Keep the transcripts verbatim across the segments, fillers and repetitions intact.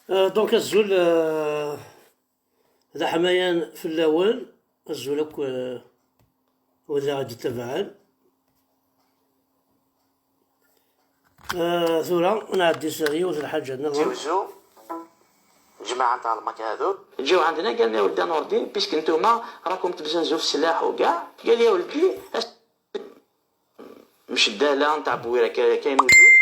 Euh, donc, azul, euh, d aḥmayan fell-awen, azul akk, euh, wid i ɣ-d-ittabaɛen. Ah, tura ad nɛeddi s yiwet n lḥaǧa nniḍen. Tiwzu, جماعة نتاع المكادو. جيو عندنا، قالنا: "يا ولدي نور الدين، puisque نتوما راكم تبزنزو في السلاح وكاع، قال: يا ولدي، اس-، مشدالة نتاع بويرة كا-، كاين وجوج،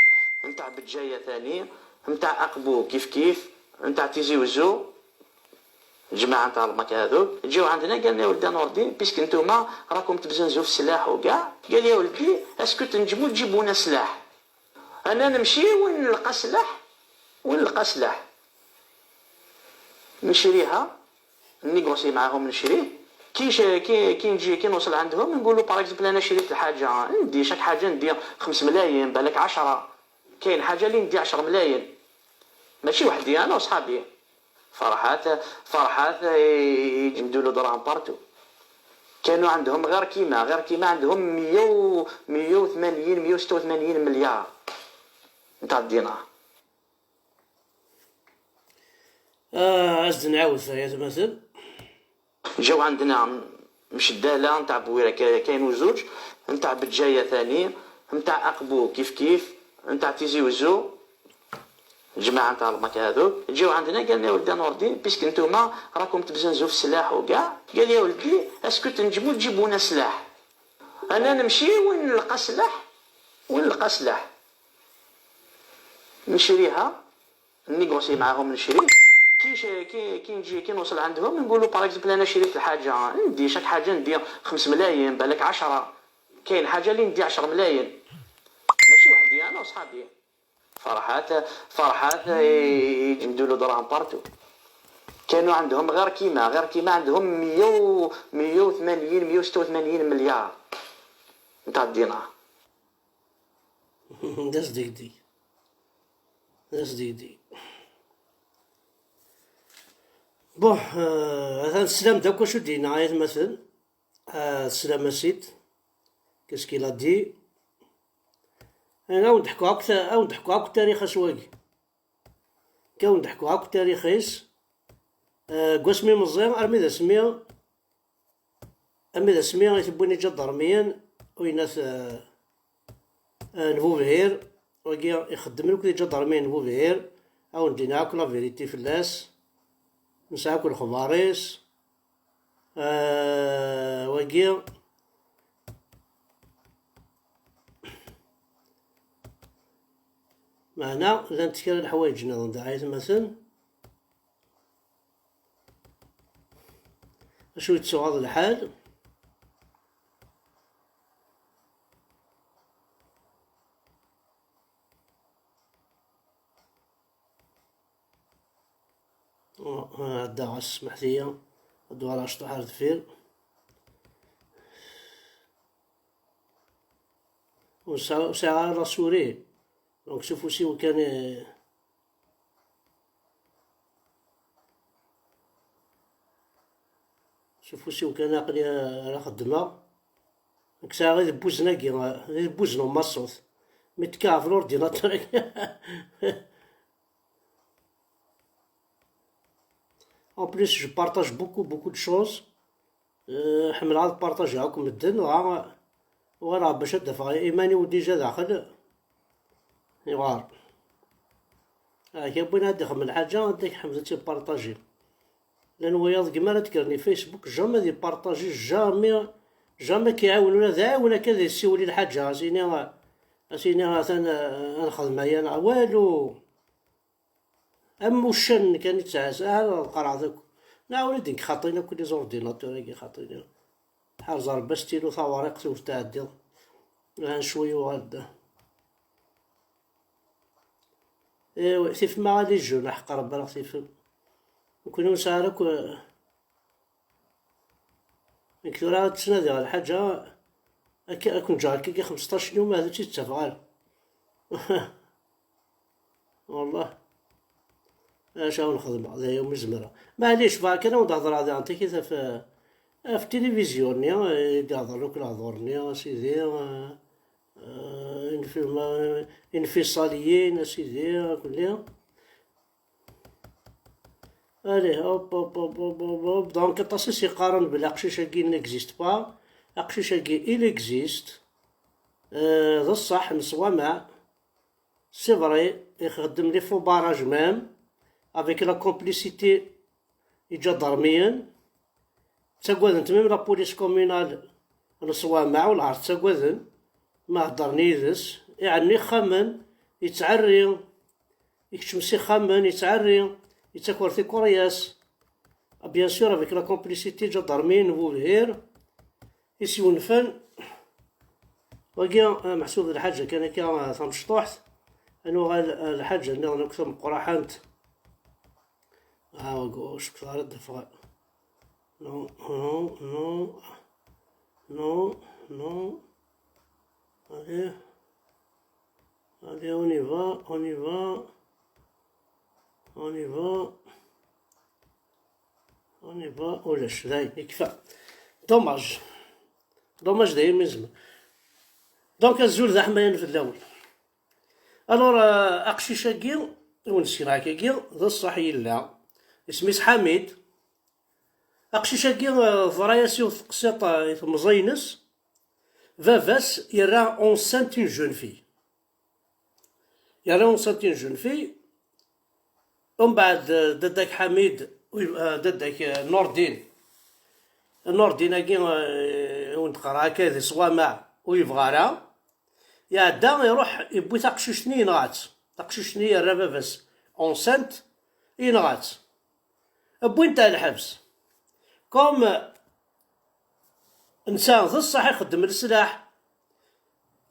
نتاع بجاية ثاني، نتاع أقبو كيف كيف، نتاع تيزي وزو." الجماعة نتاع المكادو جيو عندنا، قالنا: "يا ولدي نور الدين، puisque نتوما راكم تبزنزو في السلاح وكاع، قال: يا ولدي، اسكو تنجمو تجيبونا سلاح؟ انا نمشي وين نلقى سلاح، وين نلقى سلاح نشريها، نيغوسي معاهم نشريه. كي ش-، كي، كي نجي، كي نوصل عندهم نقول له: par exemple، انا شريت الحاجه، ندي شاك حاجه، ندي خمس ملايين، بالك عشرة، كاين حاجه اللي ندي عشرة ملايين، ماشي وحدي، انا وصحابي." فرحات، فرحات، إيه، يجمدوا له دراهم بارتو. كانوا عندهم غير كيما، غير كيما عندهم مية و، مية وثمانين، مية وستة وثمانين مليار نتاع الدينار. آه، عز نعاود ثاني مثل. جاو عندنا مشدالة نتاع بويرة، كا-، كاين وزوج، نتاع بجاية ثاني، نتاع أقبو كيف كيف، نتاع تيزي وزو. الجماعة نتاع الماك هذوك جاو عندنا، قالنا: "يا ولدي نور الدين، puisque نتوما راكم تبزنزو في السلاح وكاع، قال: يا ولدي، اسكو تنجمو تجيبونا سلاح؟ انا نمشي وين نلقى سلاح، وين نلقى سلاح نشريها، نيغوسي معاهم نشري." كي ش-، كي، كي نجي، كي نوصل عندهم نقول له: par exemple، انا شريت الحاجه، ندي شاك حاجه، ندي خمس ملايين، بالك عشرة، كاين حاجه اللي ندي عشرة ملايين، ماشي وحدي، انا وصحابي. فرحات، فرحات، يجمدوا له دراهم بارتو. كانوا عندهم غير كيما، غير كيما عندهم مية و، مية وثمانين، مية وستة وثمانين مليار نتاع الدينار. داس ديك دي. داس ديك دي. بون، آه، هذا السلام داك واش دينا، آية مثل. آه، السلام اسيد. Qu'est-ce qu'il a dit؟ أنا ونضحكوا هاك، أو نضحكوا هاك التاريخ أسواقي. كاو نضحكوا هاك التاريخ إيس. آه، قوسمي مزيان، أرمي ذا سمي. أرمي ذا سمي، يتبويني جدرميا، وينات، آه، آه، نبوبهير، ويجي يخدم لك دي جدرميا نبوبهير، أو ندينا هاك la vérité فلاس، نسعى كل خباريس. آه، ويجي معنا لان تكرر الحوايج نظن دعاية مثلا. شو يتسوى هذا الحال؟ آه، آه، عدا غا سمحت ليا، هادو راه شطوح على الدفير. وسا-، وساعة راه سوري. دونك شوفوا سي وكان، شوفوا سي وكان عقلي على خدمة. ديك الساعة غير يبوزنا كي، غير يبوزنا مصوت. مي تكاع في l'ordinateur. En plus, je partage beaucoup, beaucoup de choses. Euh, حمل عاد بارطاجي هاكم مدن، وها، وغير باش دفع إيماني وديجا داخل. يغار. آه، كي بغينا هاد يخمم الحاجة، عندك حمزة تيبارطاجي. Llan wayeḍ gma ara d-kkren i Facebook, jamais ad ipartaji, jamais, jamais ad k-iɛawen ula d aɛiwen akka ad issiwel i lḥaǧa, as-ini, as-ini atan, eh, ad nexdem aya neɣ walu. Am uccan kan i ttɛas, ah, ad qerɛeɣ akk. Neɣ ur d-nekk xaṭin akk les ordinateurs-agi xaṭin. Ḥerz Rebbi astilu tawariqt ur tɛeddiḍ. Lhan cwi yuɣal-d. Iwa, tifem a les jeunes, aḥeqq Rebbi ara ɣ-tifem. Nekkni ur nesɛi ara akk, eh, nekk tura ad ttnadiɣ lḥaǧa, akka, ad ken-ǧǧeɣ akka xmesṭac n yum, ad ur tt-id-ttafeɣ ara. Wallah. Acu ara wen-xedmeɣ, d aya umi zemreɣ. Maɛlic, bɣa kan ad wen-d-hedreɣ daɣen takit ɣef, ɣef tilivizyu-nni, i d-iheddren akk lehdur-nni, a sidi, eh, eh, infi-, ma-, infiṣaliyin, a sidi, akk-nni. Allez, hop, hop, hop. Donc, aṭas i s-yeqqaren belli aqcic-agi n'existe pas. Aqcic-agi, il existe. Euh, d ṣṣeḥ, neswamaɛ. C'est vrai, ixeddem les faux barrages même, avec la complicité iǧadarmiyen. Ttagaden-t même la police communale n Ṣwamaɛ, wellah ttagaden. Ma heddren yid-s, iɛenni ixxamen, yettɛerri, ikeččem s ixxamen, yettɛerri, yettaker tikuryas. Ah, bien sûr, avec la complicité n iǧadarmiyen n Bubhir, i s-yunfen. Wagi, ah, meḥsub d lḥaǧa kan akka, ah, tamecṭuḥt. Ad nuɣal, ah, lḥaǧa nniḍen akk tameqqraḥant. Ah, wagi, ur cukkeɣ ara d-teffeɣ. Non, non, non. Non, non. Allez. Allez, on y va, on y va. On y va. On y va. Ulac, dayen, yekfa. Dommage. Dommage, dayen, mais. Donc, azul d aḥmayan fell-awen. Alors, euh, aqcic-agi, i wen-d-ssekneɣ akkagi, d ṣṣeḥ yella. Isem-is Ḥamid. Aqcic-agi, euh, teḍra-yas yiwet teqsiṭ, euh, i temẓi-ines. Baba-s yerra enceinte une jeune fille. Yerra enceinte une jeune fille. Umbeɛd, euh, dadda-k Ḥamid, euh, dadda-k, euh, Nurdin. Nurdin-agi, euh, i wen-d-qqareɣ akka di Ṣwamaɛ, ur yebɣi ara. Iɛedda, iruḥ, yewwi taqcict-nni, yenɣa-tt. Taqcict-nni yerra baba-s enceinte, yenɣa-tt. Wwin-t ar lḥebs. Comme netta d ṣṣeḥ ixeddem leslaḥ,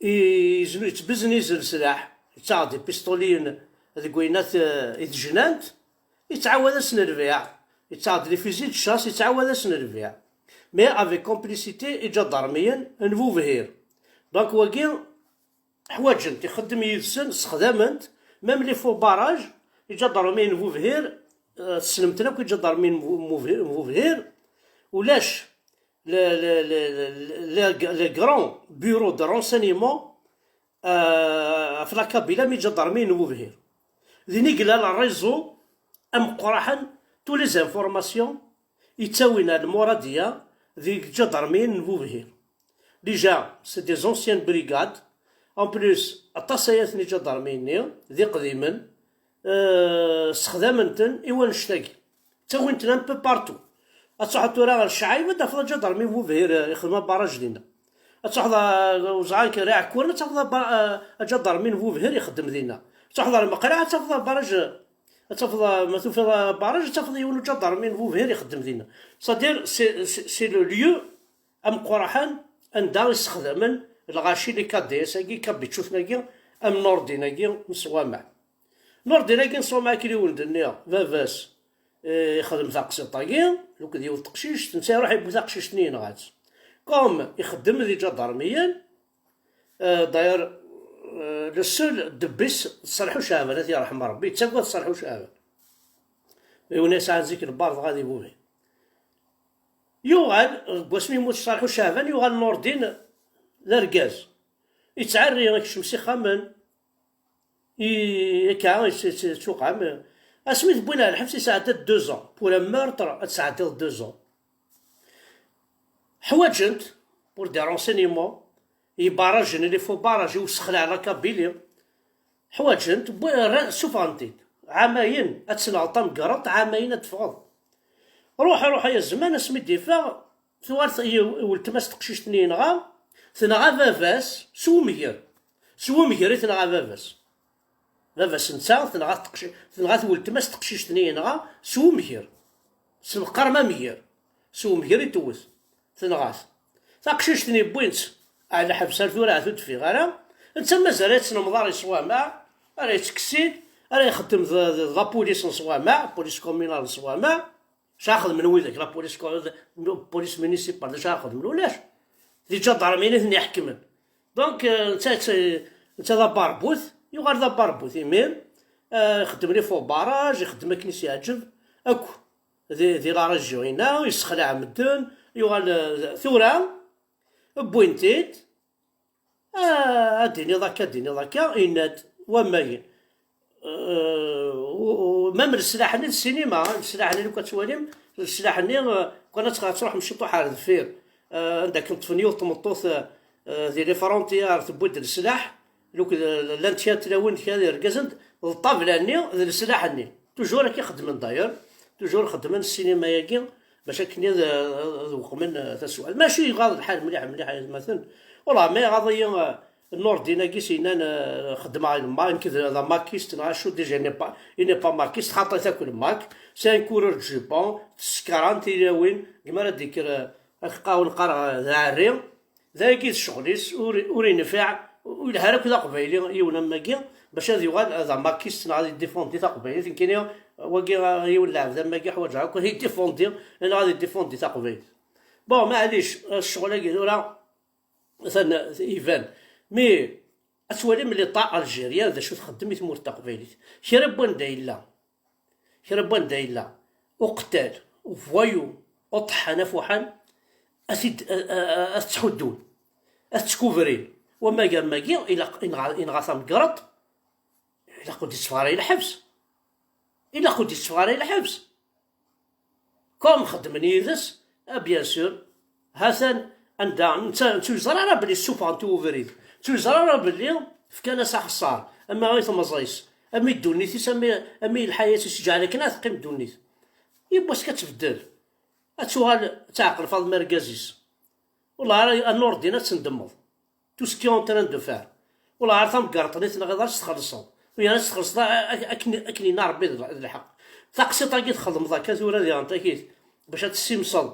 i-, yeznu yettbezniz leslaḥ, yettaɣ-d ipistuliyen deg wayen at-, i tejnant, yettɛawad-asen lbiɛ, yettaɣ-d les fusils de chasse, yettɛawad-asen lbiɛ. Mais avec complicité iǧadarmiyen n Bubhir. Donc wagi, ḥwaǧen-t, ixeddem yid-sen, sexdamen-t, même les faux barrages, iǧadarmiyen n Bubhir, euh, tessnem-ten akk iǧadarmiyen n Bu-, n Bubhir, n Bubhir, ulac le, le, le, le, le, le grand bureau de renseignement, euh, ɣef la Kabylie am iǧadarmiyen n Bubhir. Din i yella le réseau ameqqraḥen, tous les informations yettawin ar lmuradiya deg iǧadarmiyen n Bubhir. Déjà, c'est des anciennes brigades. En plus, aṭas ayat n iǧadarmiyen-nni, d iqdimen, euh, sexdamen-ten i wannect-agi. Ttawin-ten un peu partout. Ad truḥeḍ tura ɣer Ccɛayb, ad tafeḍ aǧadarmi n Bubhir, euh, ixdem abaraj dinna. Ad truḥeḍ, euh, uẓɣal kan ar Iɛekkuren, ad tafeḍ aba-, euh, aǧadarmi n Bubhir ixeddem dinna. Ad truḥeḍ ɣer Meqriɛ, ad tafeḍ abaraj, ad tafeḍ, euh, ma tufiḍ abaraj, ad tafeḍ yiwen uǧadarmi n Bubhir ixeddem dinna. C'est-à-dire, c'est, c'est, c'est le lieu ameqqraḥen anda i ssexdamen lɣaci, les K D S-agi, kabičuten-agi, am Nurdin-agi n Ṣwamaɛ. Nurdin-agi n Ṣwamaɛ, akken i wen-d-nniɣ, baba-s, eh, ixdem taqsiṭ-agi, akked yiwet teqcict, netta iruḥ yewwi taqcict-nni yenɣa-tt. Comme ixeddem d iǧadarmiyen, eh, d'ailleurs, eh, le seul ddebb-is d Ṣalḥu Caɛban, ad t-yerḥem Ṛebbi, yettagad Ṣalḥu Caɛban. Yiwen yesɛan zik lbar dɣa di Bubhir. Yuɣal, deg wasmi yemmut Ṣalḥu Caɛban, yuɣal Nurdin d argaz. Yettɛerri, ikcem s ixxamen, i-, akka, yettuqam. Asmi t-wwin ar lḥebs, yesɛedda-d deux ans. Pour un meurtre, ad tesɛeddiḍ deux ans. Ḥwaǧen-t, pour des renseignements, i barrages, les faux barrages, i usexleɛ la Kabylie. Ḥwaǧen-t, wwi-, rran, ssufɣen-t-id. Ɛamayen ad tenɣeḍ tamgerḍt, ɛamayen ad teffɣeḍ. Ruḥ, ruḥ, ay zzman, asmi d-iffeɣ, tuɣal t-, i, i weltma-s teqcict-nni yenɣa, tenɣa baba-s s wemger. S wemger i tenɣa baba-s. Baba-s netta, tenɣa-t teqci-, tenɣa-t weltma-s teqcict-nni yenɣa s wemger. S lqerma amger. S wemger i tewwet. Tenɣa-t. Taqcict-nni wwin-tt ar lḥebs ar tura, ur d-teffiɣ ara. Netta mazal ara yettnemḍar i ṣwamaɛ, ara yettkessin, ara ixeddem d, d, d la police n ṣwamaɛ, police communale n ṣwamaɛ. Acu ara xedmen widak, la police co-, police municipale, d acu ara xedmen? Ulac. D iǧadarmiyen i ten-iḥekmen. Donc, euh, netta, netta, netta d abarbut, yuɣal d abarbut, imir, euh, ixeddem les faux barrages, ixeddem akken i s-yeɛǧeb, akk di, di la région-inna, yessexlaɛ medden, yuɣal, euh, tura, wwin-t-id, ah, ad d-tiniḍ akka, ad d-tiniḍ akka, yenna-d, wamma, euh, u-, u-, même leslaḥ-nni d ssinima, leslaḥ-nni, lukan ad twalim, leslaḥ-nni, euh, kan ad tx-, ad truḥem ciṭuḥ ar deffir, euh, anda akken ṭṭfen yiwet tmeṭṭut, euh, euh, di les frontières, tewwi-d leslaḥ, lukan, euh, llant kra tlawin, kra d irgazen, d ṭṭabla-nni, d leslaḥ-nni. Toujours akka i xeddmen d'ailleurs, toujours xeddmen ssinima-agi, bac akken ad, ad, ad weqmen, euh, taswiɛt. Mačči iɣaḍ lḥal mliḥ, mliḥ, ay atmaten. Wallah, ma iɣaḍ-iyi, euh, Nurdin-agi s yennan, euh, xeddmeɣ i le Mac, nekk d, d amakist, neɣ acu, déjà, il n'est pas, il n'est pas makist, xaṭi-t akk le Mac. C'est un coureur de jupon, tsekran, tilawin, gma ara d-yekker, euh, ad k-qqaren, qqareɣ, euh, d aɛerri. D ayagi d ccɣel-is, ur, ur infiɛ, ur yelha ara akk d aqbayli, yiwen am wagi, bac ad yuɣal d amakist neɣ ad yeddifundi taqbaylit. Nekkini, wagi, yiwen lɛebd am wagi, ḥwaǧeɣ akk ad yeddifundi, neɣ ad yeddifundi taqbaylit. Bon, maɛlic, ccɣel-agi tura, atan iban. Mi ad twalim l'État algérien d acu txeddem i tmurt taqbaylit. Kra n wanda yella, kra n wanda yella uqtal, voyou, uṭeḥḥan afuḥan, ad t-id-, a, a, a, ad t-ttḥuddun, ad t-ttkubrin. Wamma am wagi, ilaq, inɣa, inɣa tamgerḍt, ilaq ur d-itteffeɣ ara i lḥebs. Ilaq ur d-itteffeɣ ara i lḥebs. Comme xeddmen yid-s, ah, bien sûr, ha-t-an anda, netta, netta ur yeẓri ara belli ssufɣen-t i ubrid, netta ur yeẓri ara belli fkan-as axeṣṣar, ama i temẓi-s, ama i ddunit-is, ama, ama i lḥayat-is, ǧeɛl akken ad teqqim ddunit. Yiwwas kan ad tbeddel, ad tuɣal ad teɛqel Faḍma argaz-is. Wellah, a Nurdin, ad tendemmeḍ. Tout ce qui est en train de faire. Wellah, ar tamgerḍt-nni tenɣiḍ, ad tt-txellṣeḍ. Wiyaḍ ad tt-txellṣeḍ, a-, a-, akken, akken yenna Rebbi d l-, d lḥeqq. Taqsiṭ-agi txedmeḍ akka tura diɣen takit, bac ad tessimseḍ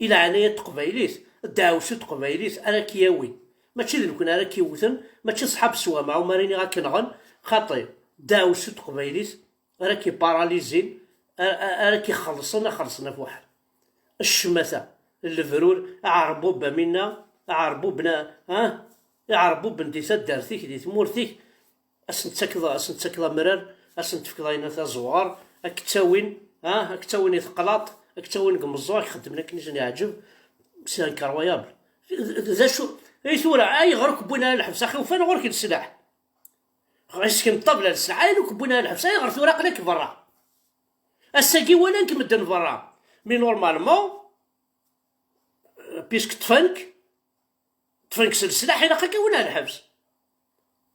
i leɛnaya n teqbaylit, ddeɛwessu n teqbaylit ara k-yawin. Mačči d nekkni ara k-iwten, mačči d ṣṣḥab sswama, ur mi ara iniɣ ad k-nɣen, xaṭi, ddeɛwessu n teqbaylit, ara k-iparalizin, a-, a-, ara k-ixellṣen, ad xellṣen afuḥan. Ccmata, lebrur, aɛerbub am inna, aɛerbub n, ah, aɛerbub n di taddart-ik, di tmurt-ik, ad sen-tettakeḍ, ad sen-tettakeḍ amrar, ad sen-tefkeḍ ayen taẓuɣar, ad k-ttawin, ah, ad k-ttawin i teqlaṭ, ad k-ttawin deg umeẓẓuɣ, ad k-xeddmen akken i sen-iɛǧeb, c'est incroyable. D, d acu, i tura, ayɣer ur k-wwin ara lḥebs, axi ufan ɣur-k leslaḥ? Ɣisk n ṭṭabla leslaḥ, ayen ur k-wwin ara lḥebs, ayɣer tura aql-ak berra? Ass-agi walan-k medden berra. Mais normalement, euh, puisque ṭṭfen-k, ṭṭfen-k s leslaḥ, ilaq ad k-awin ar lḥebs.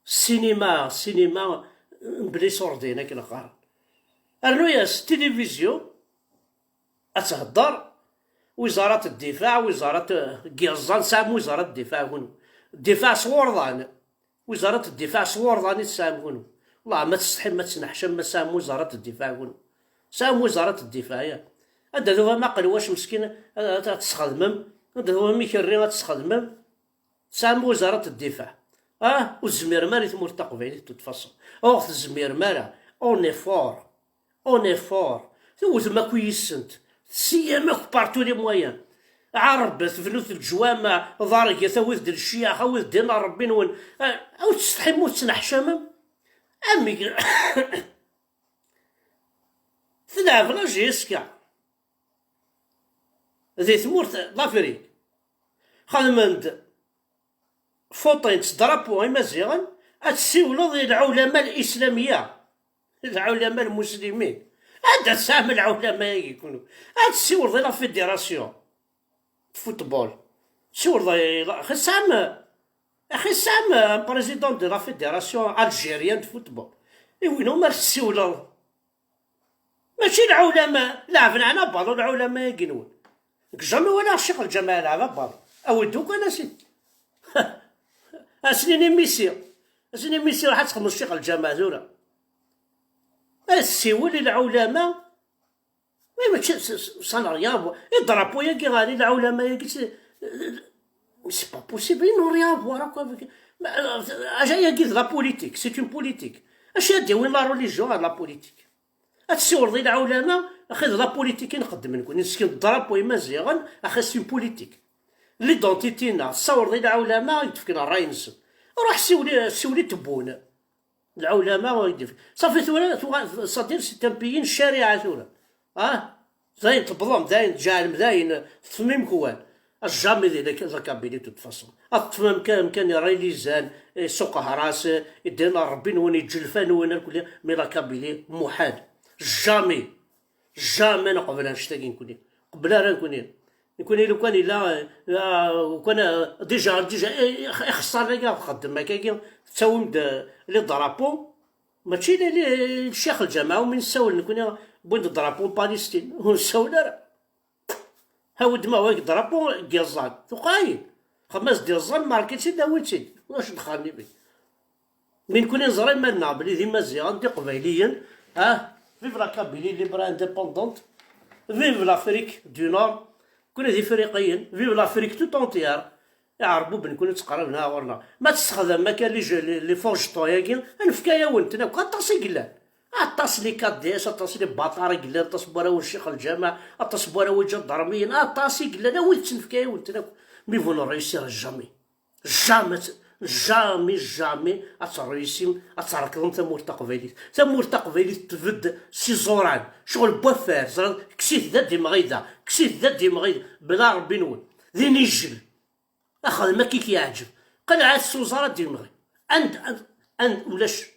Ssinima, ssinima, mebla iṣurdiyen akken qqaren. Rnu-yas tilivizyu, ad thedder, wizarat ddifaɛ, wizarat, eh, n yiẓẓan, tesɛam wizarat ddifaɛ kunwi. Ddifaɛ s wurḍan. Wizarat ddifaɛ s wurḍan i tesɛam kunwi. Wellah, ma tsetḥim, ma tesneḥcam, ma tesɛam wizarat ddifaɛ kunwi. Tesɛam wizarat ddifaɛ, ya. Anda tufam aqelwac meskin ad, ad, ad tesxedmem, anda tufam ikerri ad tesxedmem, tesɛam wizarat ddifaɛ. Ah, ur tezmirem ara i tmurt taqbaylit, de toute façon. Ur tezmirem ara. On est fort. On est fort. Tewtem akk yis-sent. Tessiyam akk partout les moyens. Ɛerbet, bnut leǧwameɛ, ḍarget, awit-d lecyax, awit-d din Ṛebbi-nwen. Ah, ur tsetḥim, ur tettneḥcamem. Amek? Tleɛb la J S K. Di tmurt Lafrik. Xedmen-d fuṭin s drapeau imaziɣen, ad tessiwleḍ i lɛulama l-islamiya, lɛulama lmuslimin. Anda tesɛam lɛulama-agi kunwi? Ad tessiwleḍ i la fédération de football. Siwleḍ i la, axi tesɛam, axi tesɛam un président de la fédération algérienne de football. I win umi ara tessiwleḍ? Mačči lɛulama, leɛben ɛna baḍu lɛulama-agi-nwen. Deg jamais walaɣ ccix lǧameɛ yelɛeb abaḍu. Awi-d ukan asin. Asin-ini Messi. Asin-ini Messi, ruḥ ad txedmeḍ ccix lǧameɛ tura. Ad tessiwel i lɛulama. Mais mačči s- s- ça n'a rien à voir. I drapeau-yagi ɣer i lɛulama-yagi, c'est c'est pas possible, ils n'ont rien à voir, quoi, avec, mais, euh, aja-yagi d la politique, c'est une politique. Acu ad d-yawin la religion ɣer la politique? Ad tessiwleḍ i lɛulama, axi d la politique i nxeddem nekkni, nesken drapeau imaziɣen, axi c'est une politique. L'identité-nneɣ tessawleḍ i lɛulama i d-fken ṛṛay-nsen. Ruḥ siwel i, siwel i Tebboune. Lɛulama ur d-yefk. Safi tura, tuɣal, c'est-à-dire, c'est un pays n ccariɛa tura. Ah? Dayen tebḍem, dayen tjeɛlem, dayen teṭṭfem imekwan. Jamais di la, la Kabylie, de toute façon. Ad teṭṭfem amkan, amkan i Rayli Zan, i Ssuq Hras, i ddin Ṛebbi-nwen, i Ǧelfa-nwen, akk, mais la Kabylie, muḥal. Jamais. Jamais neqbel annect-agi nekkni. Qbel ara nekkni. Nekkni lukan yella, eh, lukan, eh, déjà, déjà, eh, eh, ixeṣṣaren-agi ɣef txeddem akkagi, tettawim-d, eh, les drapeaux, mačči li, li, ccix lǧameɛ umi nessawel nekkni, wwin-d drapeau n Palestine, ur nessawel ara. Awi-d ma wagi drapeau n yiẓẓan, tuqeɛ-iyi. Xdem-as-d iẓẓan, marki-tt-id, awi-tt-id. Ulac ddexxan imi. Mi nekkni neẓra iman-nneɣ belli d Imaziɣen, d Iqbayliyen, ah, vive la Kabylie libre et indépendante, vive l'Afrique du Nord, nekkni d Ifriqiyen, vive l'Afrique tout entière, Iɛerbuben nekkni ttqerriben ar ɣur-neɣ. Ma tessexdamem akka les, les, les forgetons-agi, ad nefk-awen-ten akk, aṭas i yellan. Aṭas les K D S, aṭas les bâtards i yellan, aṭas n warraw n Ccix Lǧameɛ, aṭas n warraw iǧadarmiyen, aṭas i yellan, awi-d-ten nefk-awen-ten akk. Mais vous ne réussirez jamais. Jamais, jamais, jamais ad terruysim, ad trekḍem tamurt taqbaylit. Tamurt taqbaylit tbedd s iẓuran, ccɣel n wafar, ẓriɣ, kkes-it da d-imɣi da, kkes-it da d-imɣi, bla Ṛebbi-nwen, d inijel. Axdem akka i k-yeɛǧeb. Qelɛet s uẓar ad d-imɣi. And, and, and ulac.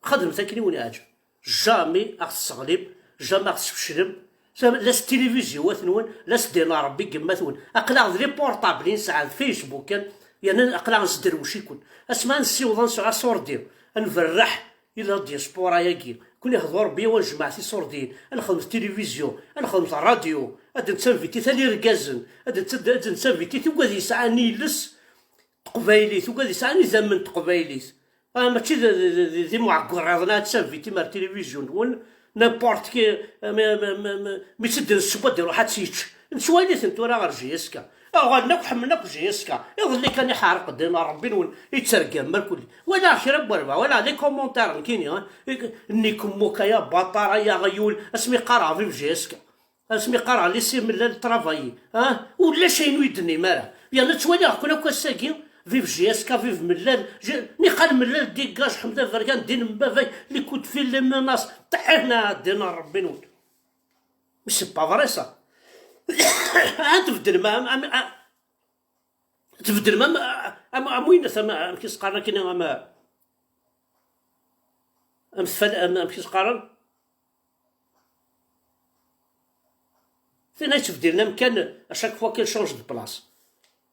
Xedmet akken i wen-iɛǧeb. Jamais ad ɣ-tesseɣlib, jamais ad ɣ-tesfeclem. Jamais, la s tilivizyu-wat-nwen, la s ddin n Ṛebbi n yemma-twen. Aql-aɣ d les portables i nesɛa d Facebook kan, yerna aql-aɣ nesderwec-iken. Asmi ad nessiweḍ ad nesɛu aṣurdi, ad nberreḥ i la diaspora-agi. Kun ihḍu Ṛebbi, ad nejmeɛ tiṣurdiyin, ad nexdem tilivizyu, ad nexdem ṛṛadyu, ad nettinviti tal irgazen, ad nett-, ad nettinviti ugad yesɛan iles, teqbaylit, ugad yesɛan idammen n teqbaylit. Ah, mačči d, d, d, d, d imuɛeggerriḍen ad tinviti ar tilivizyu-nwen, n'importe qui, ah, mi, mi, mi, mi, mi tt-id-nesseww ad iruḥ ad tt-yečč. Nettwali-ten tura ɣer J S K. Ah, uɣalen akk ḥemmlen akk J S K. Iḍelli kan iḥerq ddin Ṛebbi-nwen, yettergam merkulli. Walaɣ kra n werbaɛ, walaɣ les commentaires nekkini, ah, nnikum muka ya baṭar, ay aɣyul, asmi qqareɣ vive J S K. Asmi qqareɣ laissez Mellal travailler, ah, ulac ayen ur yi-d-tennim ara. Yerna ttwaliɣ-ken akk ass-agi, vive J S K, vive Mellal, je-, niqal Mellal dégage, Ḥmed Aberkan, ddin n baba-k, les coups de fil, les menaces, ṭeḥḥiḥna, ddin n Ṛebbi-nwen. Mais c'est pas vrai ça. Ah, tbeddlem am, am, am, tbeddlem am, am, am win, am, amek i s-qqaren akken, am, am tfal-, am, amek i s-qqaren? Tin ay yettbeddilen amkan à chaque fois qu'elle change de place.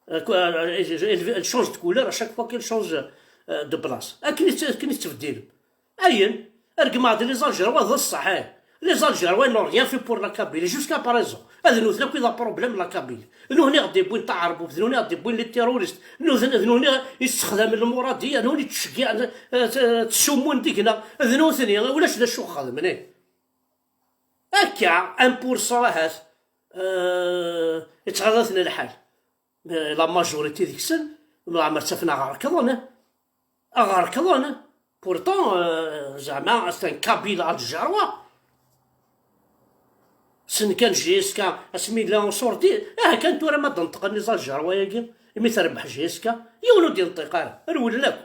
Euh, qu-, euh, elle, elle, elle change de couleur à chaque fois qu'elle change, euh, de place. Akken i tt-, akken i tettbeddilem. Ayen, regmeɣ-d les Algérois d ṣṣeḥ, eh. Les Algérois n'ont rien fait pour la Kabylie jusqu'à présent. Ad nuten akk i d aproblème la Kabylie. D nutni i ɣ-d-yewwin taɛerbubt, d nutni i ɣ-d-yewwin les terroristes, d nutni, d nutni i yessexdamen lmuradiya, d nutni i yettceggiɛen, eh, t-, ttsumun deg-neɣ, d nutni, ulac d acu xedmen, eh. Akka, un pour cent ahat, euh, yettɣaḍ-aten lḥal. Mais la majorité deg-sen, leɛmer ttafen aɣerkeḍen, eh. Aɣerkeḍen, eh. Pourtant, euh, zeɛma, c'est un Kabyle algérois. Sen kan J S K, asmi yella uṣurdi, ah, kan tura ma d-neṭqen les Algérois-agi, imi terbeḥ J S K, yiwen ur d-yenṭiq ara, rewlen akk.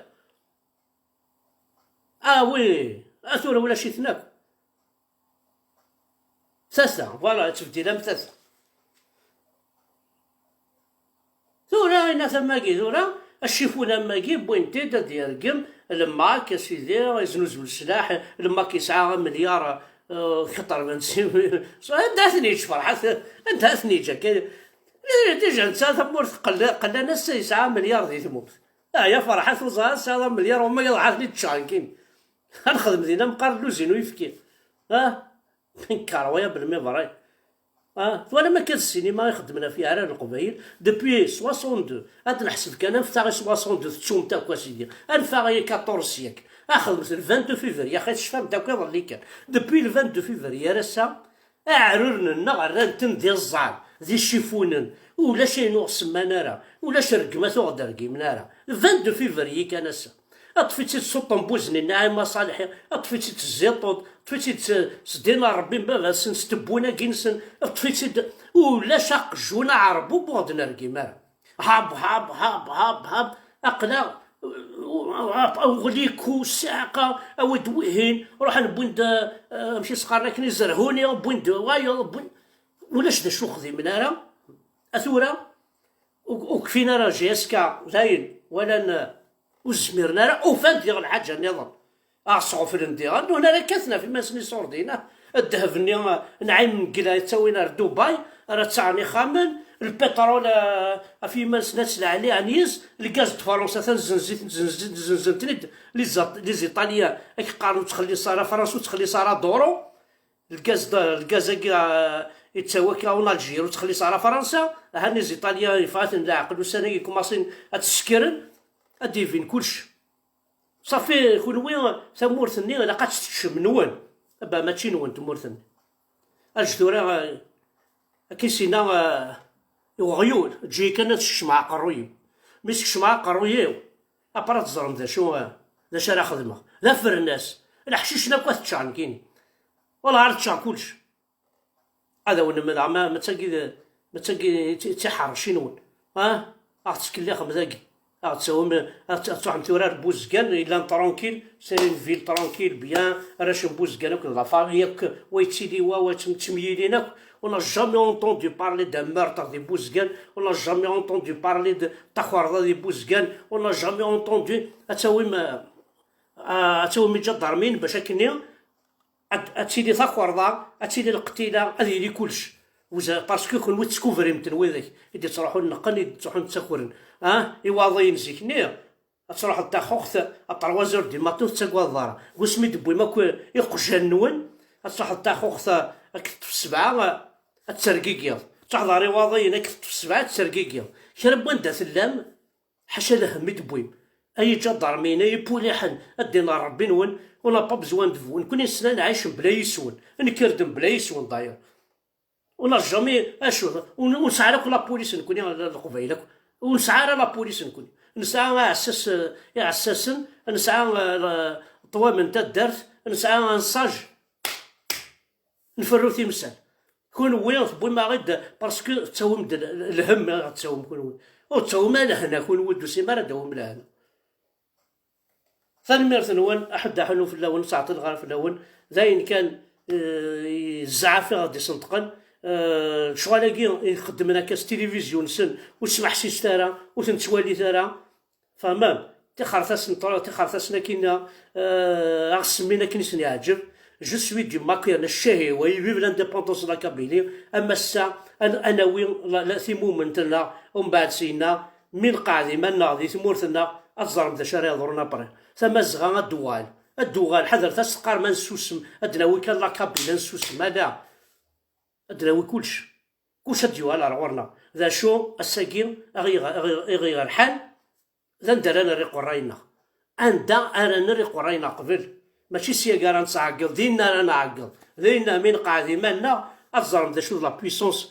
Ah oui, ah, tura ulac-iten akk. Tasa, voilà, ad tebdil am tasa. Tura, ayen a tama-agi, tura, acifun am wagi, wwin-t-id ad yergem, lemmak, a sidi, yeznuzu leslaḥ, lemmak yesɛa amilyar, euh, quatre-vingt-six, anda ad ten-yeǧǧ Ferḥat, anda ad ten-yeǧǧ akka? Déjà netta tamurt qella-, qellan ass-a yesɛa amilyar di tmurt. Ah, ya Ferḥat, ur ẓriɣ tesɛiḍ amilyar, wama iḍeḥ ad ten-id-ččeɣ nekkini. Ad nexdem dinna meqqar lluzin uyefki. Ah? Incroyable, mais vrai. Ah, twalam akka d ssinima i xeddmen ɣef yeɛrar n Leqbayel depuis soixante-deux. Ad neḥseb kan anef-aɣ i soixante-deux, tettum-t akk a sidi. Anef-aɣ i quatorze siècle. A xedmet le vingt-deux février, axi tecfam-d akk iḍelli kan. Depuis le vingt-deux février ar ass-a, aɛruren-nneɣ rran-ten d iẓẓan, d icifunen. Ulac ayen ur semman ara, ulac rregmat ur ɣ-d-rgimen ara. Le vingt-deux février kan ass-a. Ṭṭef-itt-id s uṭembuz-nni n Naɛima Ṣaleḥ, ṭṭef-itt-id s Ziṭuṭ, ṭṭef-itt-id s, s ddin n Ṛebbi n baba-tsen, s tewwin-agi-nsen, ṭṭef-itt-id, ulac aqjun aɛerbu ur ɣ-d-nergim ara. Hab, hab, hab, hab, hab, aql-aɣ, uɣliku, ssiɛqa, awi-d wihin, ruḥen wwin-d, eh, amek i s-qqaren akken, izerhuni, wwin-d wayeḍ, wwin-, ulac d acu xdimen ara, a tura, ur, ur kfin ara J S K, dayen, walan, eh, ur zmiren ara, ufan-d diɣ lḥaǧa nniḍen. A ɣ-sɣeflen diɣ, ur nuhin ara kkaten ɣef iman-nsen iṣurdiyen, ah, ddheb-nni, ah, n Ɛim Mengla yettawin ar Dubai, ara ttaɣen ixxamen, lpiṭrul, ah, ɣef iman-nsen ad ttleɛliɛen yis, lgaz d Fransa, atan zenzen-, zenzen-, zenzen-ten-id les At-, les Italiens, ak qqaren ur ttxelliṣ ara Fransa, ur ttxelliṣ ara duru, lgaz d, lgaz-agi, ah, yettawi akka en Algérie, ur ttxelliṣ ara Fransa, han les Italiens yeffeɣ-aten leɛqel, ussan-agi kumaṣin ad t-sekren, ad d-ibin kullec. Ṣafi, kunwi tamurt-nni ilaq ad tt-teččem nwen. Aba mačči nwen tmurt-nni. Aǧ tura, eh, akka i s-yenna, eh, i weɣyul, eǧǧ-iyi kan ad skecmeɣ aqerruy-iw. Mi skecmeɣ aqerruy-iw, après ad teẓrem d acu, eh, d acu ara xedmeɣ. D afernas. Leḥcic-nni akk ad t-ččeɣ nekkini. Wallah ar ččeɣ kullec. Ad awen-lemdeɣ, ma, ma d tagi d, ma d tagi d ti-, d tiḥerci-nwen. Ha? A ɣ-tettkellixem dagi. A ɣ-d-tawim, a ɣ-d-, a ɣ-d-truḥem tura ar Buzgan, yellan tranquille, c'est une ville tranquille, bien, arrac n Buzgan akk d la famille akk, wa yettili wa, wa yettem-, ttemyilin akk. On n'a jamais entendu parler d'un meurtre di Buzgan, on n'a jamais entendu parler de taxerḍa di Buzgan, on n'a jamais entendu, ad tawim, ah, ad tawim iǧadarmiyen bac akkenni, ad, ad tili takerḍa, ad tili lqetila, ad yili kullec. Vous a-, parce que kunwi tettkubrim-ten widak i d-yettruḥun neqqen, i d-yettruḥun ttakren. Ah, iwaḍiyen zik-nni, ad truḥeḍ taxuxt à trois heures du matin ur tettagadeḍ ara. Deg wasmi d-tewwim akk iqjan-nwen, ad truḥeḍ taxuxt ad k-teṭṭef ssebɛa, ad tergigiḍ. Ad truḥeḍ ɣer iwaḍiyen ad k-teṭṭef ssebɛa ad tergigiḍ. Kra n wanda tellam, ḥaca lehem i d-tewwim. Ay iǧadarmiyen, ay ipuliḥen, a ddin n Ṛebbi-nwen, on n'a pas besoin de vous. Nekkni nesla nɛic mebla yis-wen. Nekker-d mebla yis-wen, d'ailleurs. On n'a jamais, acu, ur, ur nesɛi ara akk la police nekkni, la, Leqbayel akk. Ur nesɛi ara la police nekkni. Nesɛa aɛessas, eh, iɛessasen, nesɛa, eh, la, ṭṭwam n taddart, nesɛa un sage. Nferru timsal. Kunwi tewwim-aɣ-id parce que tettawim-d l-, lhemm, ad tettawim kunwi. Ur tettawim ara lehna kunwi, ur d-tusim ara ad d-tawim lehna. Tanemmirt-nwen, aḥuddu aḥunnu fell-awen, ur ttɛeṭṭileɣ ara fell-awen. D ayen kan, eh, zzɛaf i ɣ-d-isenṭqen. Eh, lecɣal-agi i xeddmen akka s tilivizyu-nsen, ur smeḥsiset ara, ur ten-ttwalit ara. Tfehmem? Tixertasen, tixertasen akkin, eh, a ɣ-semmin akken i sen-yeɛǧeb. Je suis du Maquir, ncahi, oui, vive l'indépendance de la Kabylie. Am ass-a, ad, ad nawi la, la, timument-nneɣ, umbeɛd syenna, mi nqeɛɛed iman-nneɣ di tmurt-nneɣ, ad teẓrem d acu ara yeḍrun après. Tamazɣa ad d-tuɣal, ad d-tuɣal, ḥadret ad s-teqqarem ad nessusem, ad d-nawi kan la Kabylie ad nessusem, ala. Ad d-nawi kullec. Kullec ad d-yuɣal ar ɣur-neɣ. D acu, ass-agi, i ɣ-, i ɣ-, i ɣ-yerḥan, d anda ara nerr iqerray-nneɣ. Anda ara nerr iqerray-nneɣ qbel? Mačči s yagi ara nettɛeggeḍ, dinna ara nɛeggeḍ. Dinna, mi nqeɛɛed iman-nneɣ, ad teẓrem d acu d la puissance,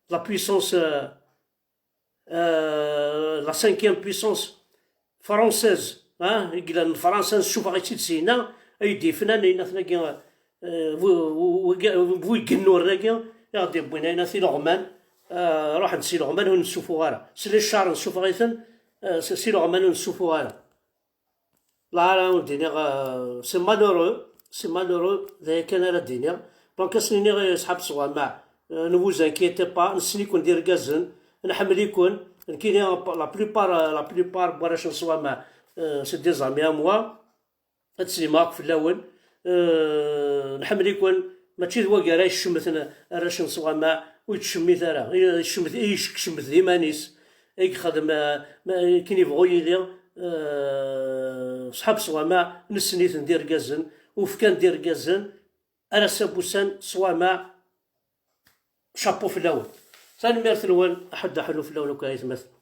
la puissance, euh, euh, la cinquième puissance française, hein, i yellan n Fransa, nessufeɣ-itt-id syenna, ay d-yefnan, ayen atnagi, euh, bu, bu, bu, bu igennuren-agi, i ɣ-d-yewwin, ayen at ileɣman, euh, ruḥen-d s ileɣman, ur nessufuɣ ara. S les chars, nessufeɣ-iten, euh, s, s ileɣman, ur nessufuɣ ara. La ara wen-d-iniɣ, euh, c'est malheureux, c'est malheureux, d aya kan ara d-iniɣ. Donc, ad sen-iniɣ i ṣḥab Ṣwamaɛ, euh, ne vous inquiétez pas, nessen-iken d irgazen, nḥemmel-iken, nekkini, la plupart, euh, la plupart n warrac n Ṣwamaɛ, euh, c'est des amis à moi, ad slimeɣ akk fell-awen, euh, nḥemmel-iken, mačči d wagi ara yecmten arrac n Ṣwamaɛ, ur yettcemmit ara, i, yecmet, i yecmet d iman-is, i yexdem, euh, ma, akken yebɣu yili, euh, ṣḥab Ṣwamaɛ, nessen-iten d irgazen, ufkan d irgazen, ar ass-a n wussan s wameɛ. Chapeau fell-awen. Tanemmirt-nwen, aḥuddu aḥunnu fell-awen akk ay atmaten.